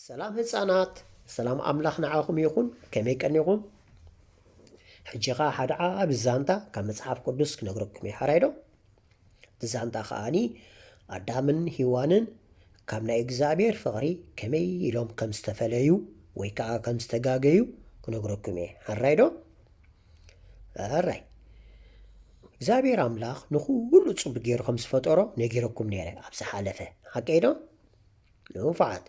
ሰላም ህፃናት፣ ሰላም ኣምላኽ ንዓኹም ይኹን። ከመይ ቀኒኹም? ሕጂ ኸዓ ሓደ ዓቢ ዛንታ ካብ መጽሓፍ ቅዱስ ክነግረኩም እየ። ሓራይ ዶ? እቲ ዛንታ ኸኣኒ ኣዳምን ሂዋንን ካብ ናይ እግዚኣብሔር ፍቕሪ ከመይ ኢሎም ከም ዝተፈለዩ ወይ ከዓ ከም ዝተጋገዩ ክነግረኩም እየ። ሓራይ ዶ? ኣራይ እግዚኣብሔር ኣምላኽ ንኹሉ ጽቡቅ ገይሩ ከም ዝፈጠሮ ነጊረኩም ነይረ ኣብ ዝሓለፈ። ሓቀይ ዶ? ንፉዓት።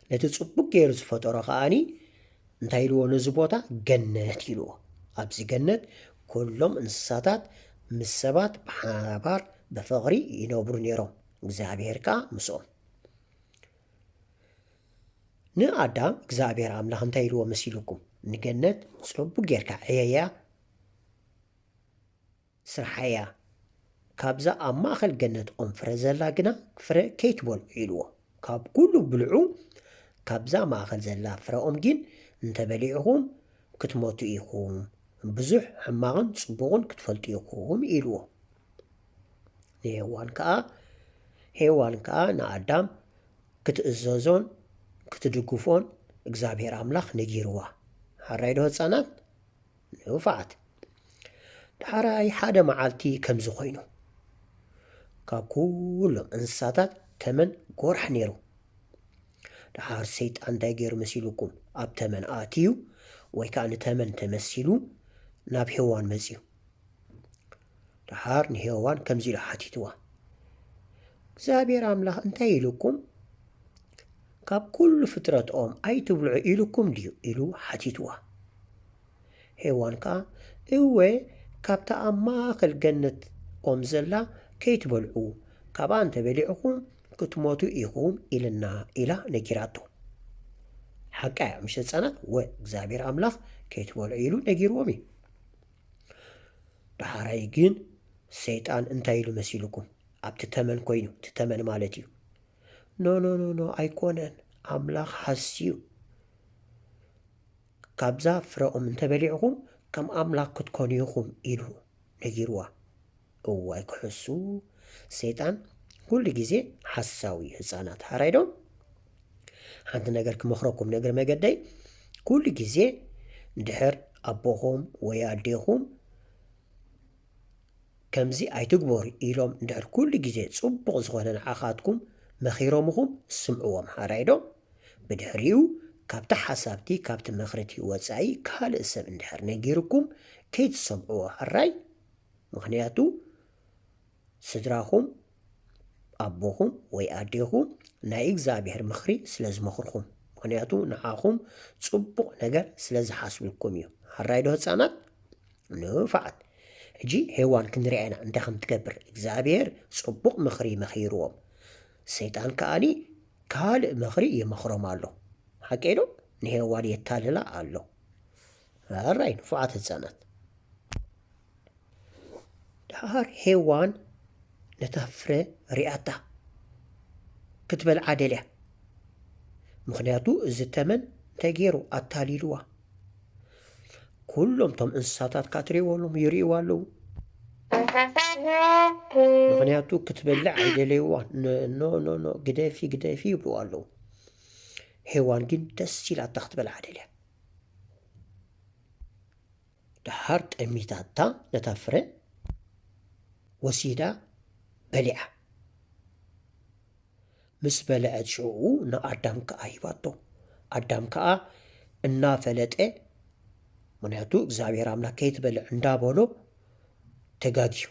ነቲ ጽቡቅ ገይሩ ዝፈጠሮ ከኣኒ እንታይ ኢልዎ? ነዚ ቦታ ገነት ኢልዎ። ኣብዚ ገነት ኩሎም እንስሳታት ምስ ሰባት ብሓባር ብፍቕሪ ይነብሩ ነይሮም። እግዚኣብሔር ከኣ ምስኦም። ንኣዳም እግዚኣብሔር ኣምላኽ እንታይ ኢልዎ መሲልኩም? ንገነት ጽቡቅ ጌርካ ዕየያ፣ ስርሓያ። ካብዛ ኣብ ማእከል ገነት ኦም ፍረ ዘላ ግና ፍረ ከይትበልዑ ኢልዎ። ካብ ኩሉ ብልዑ፣ ካብዛ ማእከል ዘላ ፍረ ኦም ግን እንተበሊዕኹም ክትሞቱ ኢኹም፣ ብዙሕ ሕማቕን ጽቡቕን ክትፈልጡ ኢኹም ኢልዎ። ንሄዋን ከኣ፣ ሄዋን ከኣ ንኣዳም ክትእዘዞን ክትድግፎን እግዚኣብሔር ኣምላኽ ነጊርዋ። ሓራይ ዶ ህጻናት? ንፉዓት። ዳሕራይ ሓደ መዓልቲ ከምዚ ኮይኑ፣ ካብ ኩሎም እንስሳታት ተመን ጎራሕ ነይሩ። ደሓር ሰይጣን እንታይ ገይሩ መሲልኩም? ኣብ ተመን ኣትዩ ወይ ከዓ ንተመን ተመሲሉ ናብ ሄዋን መፅዩ። ደሓር ንሄዋን ከምዚ ኢሉ ሓቲትዋ፣ እግዚኣብሔር ኣምላኽ እንታይ ኢሉኩም? ካብ ኩሉ ፍጥረት ኦም ኣይትብልዑ ኢሉኩም ድዩ? ኢሉ ሓቲትዋ። ሄዋን ከኣ፣ እወ፣ ካብታ ኣብ ማእከል ገነት ኦም ዘላ ከይትበልዑ፣ ካብኣ እንተበሊዕኹም ክትሞቱ ኢኹም ኢልና፣ ኢላ ነጊራቶ። ሓቃ እያ፣ ምሽ ህፃናት? ወ እግዚኣብሔር ኣምላኽ ከይትበልዑ ኢሉ ነጊርዎም እዩ። ደሓራይ ግን ሰይጣን እንታይ ኢሉ መሲልኩም? ኣብቲ ተመን ኮይኑ፣ እቲ ተመን ማለት እዩ። ኖ፣ ኖ፣ ኖ፣ ኖ፣ ኣይኮነን፣ ኣምላኽ ሓስዩ። ካብዛ ፍረኦም እንተበሊዕኹም ከም ኣምላኽ ክትኮኑ ኢኹም ኢሉ ነጊርዋ። እዋይ ክሕሱ! ሰይጣን ኩሉ ግዜ ሓሳዊ እዩ፣ ህፃናት። ሓራይ ዶ? ሓንቲ ነገር ክመኽረኩም፣ ንእግሪ መገደይ፣ ኩሉ ግዜ እንድሕር ኣቦኹም ወይ ኣዴኹም ከምዚ ኣይትግበሩ ኢሎም እንድሕር ኩሉ ግዜ ጽቡቕ ዝኾነ ንዓኻትኩም መኺሮምኹም፣ ስምዕዎም። ሓራይ ዶ? ብድሕሪኡ ካብቲ ሓሳብቲ፣ ካብቲ ምኽርቲ ወጻኢ ካልእ ሰብ እንድሕር ነጊርኩም ከይትሰምዕዎ። ሕራይ? ምኽንያቱ ስድራኹም፣ ኣቦኹም ወይ ኣዴኹም ናይ እግዚኣብሔር ምኽሪ ስለ ዝመኽርኹም፣ ምኽንያቱ ንዓኹም ጽቡቕ ነገር ስለ ዝሓስብልኩም እዩ። ሕራይ ዶ ህጻናት? ንፉዓት። ሕጂ ሄዋን ክንሪኣ ኢና እንታይ ከም ትገብር። እግዚኣብሔር ጽቡቕ ምኽሪ መኺርዎም፣ ሰይጣን ከኣኒ ካልእ ምኽሪ ይመኽሮም ኣሎ። ሓቀይ ዶ? ንሄዋን የታልላ ኣሎ። ሕራይ ንፉዓት ህጻናት። ደሓር ሄዋን ነታ ፍረ ሪኣታ ክትበልዓ ደልያ። ምኽንያቱ እዚ ተመን እንታይ ገይሩ? ኣታሊልዋ። ኩሎም ቶም እንስሳታት ካትሪእዎ ኣለዉ፣ ይርእይዋ ኣለዉ። ምኽንያቱ ክትበልዕ ኣይደለይዋን። ኖ፣ ኖ፣ ኖ፣ ግደፊ፣ ግደፊ ይብልዋ ኣለዉ። ሄዋን ግን ደስ ኢላታ ክትበልዓ ደልያ። ደሓር ጠሚታታ ነታ ፍረ ወሲዳ በሊዓ። ምስ በልዐት ሽዑ ንኣዳም ከኣ ሂባቶ። ኣዳም ከኣ እናፈለጠ፣ ምኽንያቱ እግዚኣብሔር ኣምላኽ ከይትበልዕ እንዳበሎ ተጋግዩ።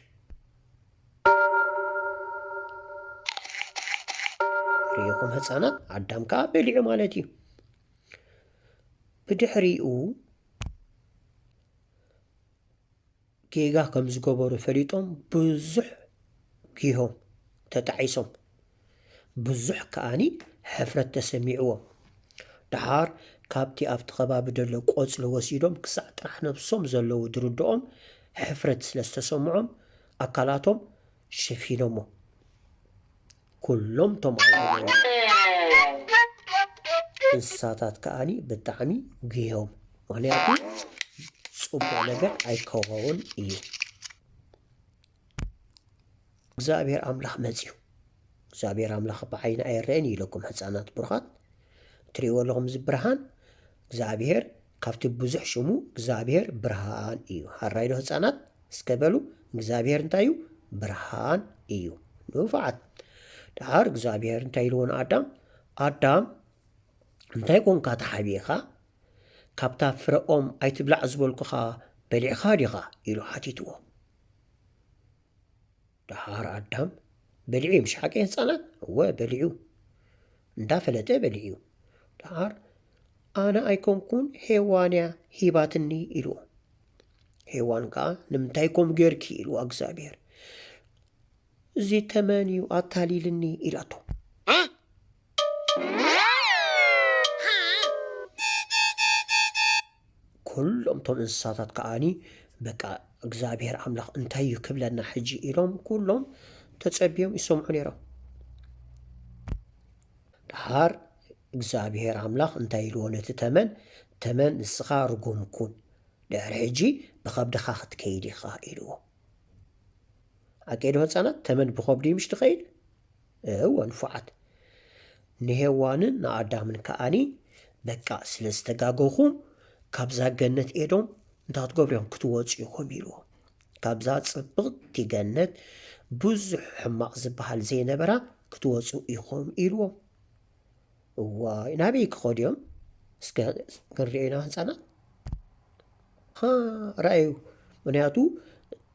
ርኢኹም ህፃናት፣ ኣዳም ከኣ በሊዑ ማለት እዩ። ብድሕሪኡ ጌጋ ከም ዝገበሩ ፈሊጦም ብዙሕ ጊሆም ተጣዒሶም። ብዙሕ ከኣኒ ሕፍረት ተሰሚዕዎም። ደሓር ካብቲ ኣብቲ ከባቢ ዘሎ ቆጽሊ ወሲዶም ክሳዕ ጥራሕ ነብሶም ዘለዉ ዝርድኦም ሕፍረት ስለ ዝተሰምዖም ኣካላቶም ሸፊኖሞ። ኩሎም ቶም እንስሳታት ከኣኒ ብጣዕሚ ጉዮም። ምኽንያቱ ጽቡቕ ነገር ኣይከውን እዩ። እግዚኣብሔር ኣምላኽ መጽዩ። እግዚኣብሔር ኣምላኽ ብዓይኒ ኣይረአን እዩ ኢለኩም ሕፃናት ብሩኻት። ትሪእዎ ኣለኹም፣ እዚ ብርሃን እግዚኣብሔር ካብቲ ብዙሕ ሽሙ እግዚኣብሔር ብርሃን እዩ። ሓራይ ዶ ህፃናት? እስከ በሉ፣ እግዚኣብሔር እንታይ እዩ? ብርሃን እዩ። ንፉዓት። ደሓር እግዚኣብሔር እንታይ ኢልዎ ንኣዳም? ኣዳም፣ እንታይ ኮንካ ተሓቢእኻ? ካብታ ፍረ ኦም ኣይትብላዕ ዝበልኩኻ በሊዕኻ ዲኻ? ኢሉ ሓቲትዎ። ደሓር ኣዳም በሊዑ እዩ፣ ምሽ ሓቂ ህፃናት? እወ በሊዑ፣ እንዳፈለጠ በሊዑ። ደሓር ኣነ ኣይኮንኩን፣ ሄዋን እያ ሂባትኒ ኢልዎ። ሄዋን ከዓ ንምንታይ ከምኡ ጌርኪ? ኢልዋ እግዚኣብሔር። እዚ ተመን እዩ ኣታሊልኒ ኢላቶ። ኩሎም እቶም እንስሳታት ከዓኒ በቃ እግዚኣብሔር ኣምላኽ እንታይ እዩ ክብለና ሕጂ ኢሎም ኩሎም ተጸብዮም ይሰምዑ ነይሮም። ደሓር እግዚኣብሔር ኣምላኽ እንታይ ኢልዎ ነቲ ተመን? ተመን ንስኻ ርጉም ኩን፣ ድሕሪ ሕጂ ብኸብድኻ ክትከይድ ኢኻ ኢልዎ። ኣቀይዶ ህፃናት ተመን ብኸብዱ ምሽ ትኸይድ? እወ ንፉዓት። ንሄዋንን ንኣዳምን ከኣኒ በቃ ስለ ዝተጋገኹም ካብዛ ገነት ኤዶም እንታይ ክትገብሩ እዮም? ክትወፁ ኢኹም ኢልዎም። ካብዛ ፅብቕቲ ገነት ብዙሕ ሕማቕ ዝበሃል ዘይነበራ ክትወፁ ኢኹም ኢልዎም። እዋይ ናበይ ክኸዱ እዮም? እስከ ክንሪኦ ኢና ህፃናት። ሃ፣ ረኣዩ። ምክንያቱ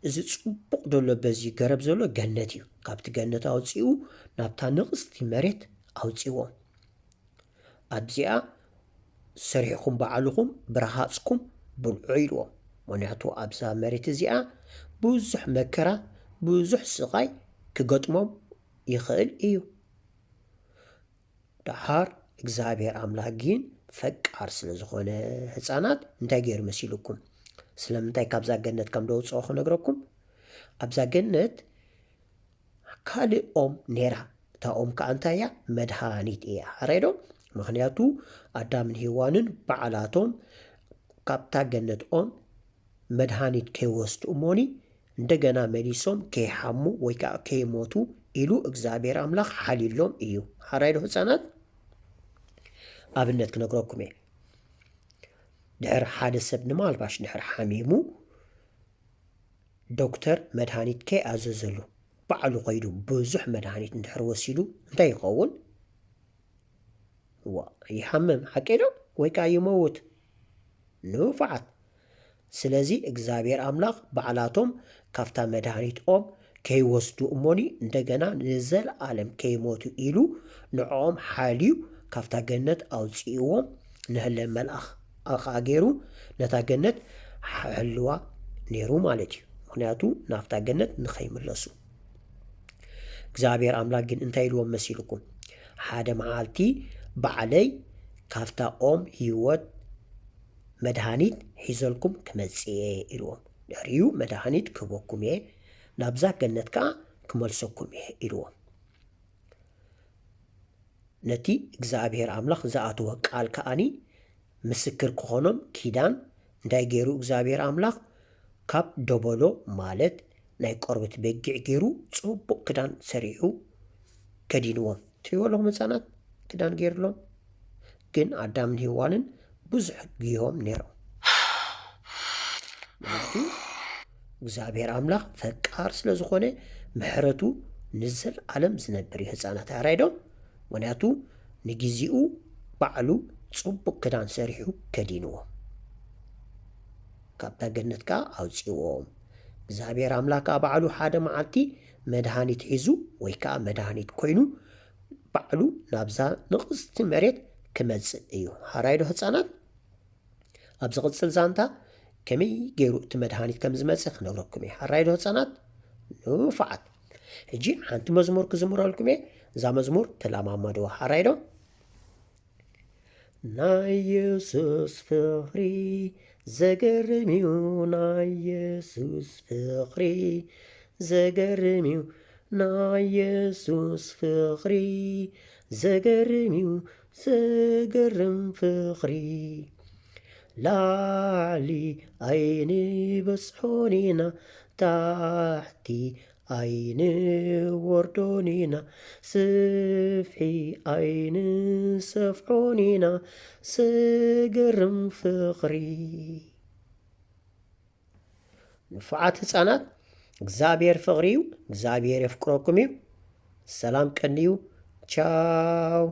እዚ ፅቡቕ ዘሎ በዚ ገረብ ዘሎ ገነት እዩ። ካብቲ ገነት ኣውፂኡ ናብታ ንቕፅቲ መሬት ኣውፂዎም። ኣብዚኣ ሰሪሕኹም ባዕልኹም ብረሃፅኩም ብልዑ ኢልዎም። ምክንያቱ ኣብዛ መሬት እዚኣ ብዙሕ መከራ ብዙሕ ስቓይ ክገጥሞም ይኽእል እዩ። ደሓር እግዚኣብሔር ኣምላኽ ግን ፈቃር ስለ ዝኾነ ህፃናት እንታይ ገይሩ መሲልኩም? ስለምንታይ ካብዛ ገነት ከም ደውፅኦ ክነግረኩም። ኣብዛ ገነት ካልእ ኦም ነይራ። እታ ኦም ከዓ እንታይ እያ? መድሃኒት እያ። ሕራይ ዶ? ምኽንያቱ ኣዳምን ሄዋንን ባዕላቶም ካብታ ገነት ኦም መድሃኒት ከይወስዱ እሞኒ እንደገና መሊሶም ከይሓሙ ወይ ከዓ ከይሞቱ ኢሉ እግዚኣብሔር ኣምላኽ ሓልዩሎም እዩ። ሓራይ ዶ ህፃናት? ኣብነት ክነግረኩም እየ። ድሕር ሓደ ሰብ ንማልባሽ ድሕር ሓሚሙ ዶክተር መድሃኒት ከይኣዘዘሉ ባዕሉ ከይዱ ብዙሕ መድሃኒት እንድሕር ወሲዱ እንታይ ይኸውን? ዋ፣ ይሓምም ሓቂ ዶ? ወይ ከዓ ይመውት? ንፉዓት። ስለዚ እግዚኣብሔር ኣምላኽ ባዕላቶም ካብታ መድሃኒት ኦም ከይወስዱ እሞኒ እንደገና ንዘለኣለም ከይሞቱ ኢሉ ንዕኦም ሓልዩ ካብታ ገነት ኣውፅእዎም። ንህለ መልኣኽ ኣኻ ገይሩ ነታ ገነት ሓልዋ ነይሩ ማለት እዩ። ምክንያቱ ናብታ ገነት ንኸይምለሱ። እግዚኣብሔር ኣምላኽ ግን እንታይ ኢልዎም መሲልኩም? ሓደ መዓልቲ ባዕለይ ካብታ ኦም ህይወት መድሃኒት ሒዘልኩም ክመጽእ እየ ኢልዎም። ድሕሪኡ መድሃኒት ክህበኩም እየ፣ ናብዛ ገነት ከኣ ክመልሰኩም እየ ኢልዎም። ነቲ እግዚኣብሔር ኣምላኽ ዝኣተወ ቃል ከኣኒ ምስክር ክኾኖም ኪዳን እንታይ ገይሩ እግዚኣብሔር ኣምላኽ? ካብ ደበሎ ማለት ናይ ቆርበት በጊዕ ገይሩ ጽቡቕ ክዳን ሰሪሑ ከዲንዎም። ትሪእዎ ኣለኹም ህፃናት ክዳን ገይርሎም። ግን ኣዳምን ሄዋንን ብዙሕ ግዮም ነይሮም። ምክንያቱ እግዚኣብሔር ኣምላኽ ፈቃር ስለ ዝኾነ ምሕረቱ ንዘለኣለም ዝነብር እዩ። ህፃናት ኣራይ ዶ? ምክንያቱ ንግዜኡ ባዕሉ ጽቡቕ ክዳን ሰሪሑ ከዲንዎም። ካብታ ገነት ከኣ ኣውጺእዎም። እግዚኣብሔር ኣምላኽ ከኣ ባዕሉ ሓደ መዓልቲ መድሃኒት ሒዙ ወይ ከኣ መድሃኒት ኮይኑ ባዕሉ ናብዛ ንቕስቲ መሬት ክመጽእ እዩ። ሓራይ ዶ ህፃናት? ኣብ ዝቕጽል ዛንታ ከመይ ገይሩ እቲ መድሃኒት ከም ዝመጽእ ክነግረኩም እየ። ሓራይ ዶ ህፃናት? ንፉዓት። ሕጂ ሓንቲ መዝሙር ክዝምረልኩም እየ። እዛ መዝሙር ተለማመድዋ። ሓራይ ዶ? ናይ የሱስ ፍቕሪ ዘገርም እዩ፣ ናይ የሱስ ፍቕሪ ዘገርም እዩ፣ ናይ የሱስ ፍቕሪ ዘገርም እዩ፣ ዘገርም ፍቕሪ። ላዕሊ ኣይንበጽሖን ኢና፣ ታሕቲ ኣይንወርዶን ኢና፣ ስፍሒ ኣይንሰፍሖን ኢና፣ ዘገርም ፍቕሪ። ንፉዓት ህፃናት፣ እግዚኣብሔር ፍቕሪ እዩ። እግዚኣብሔር የፍቅረኩም እዩ። ሰላም ቀንዩ። ቻው።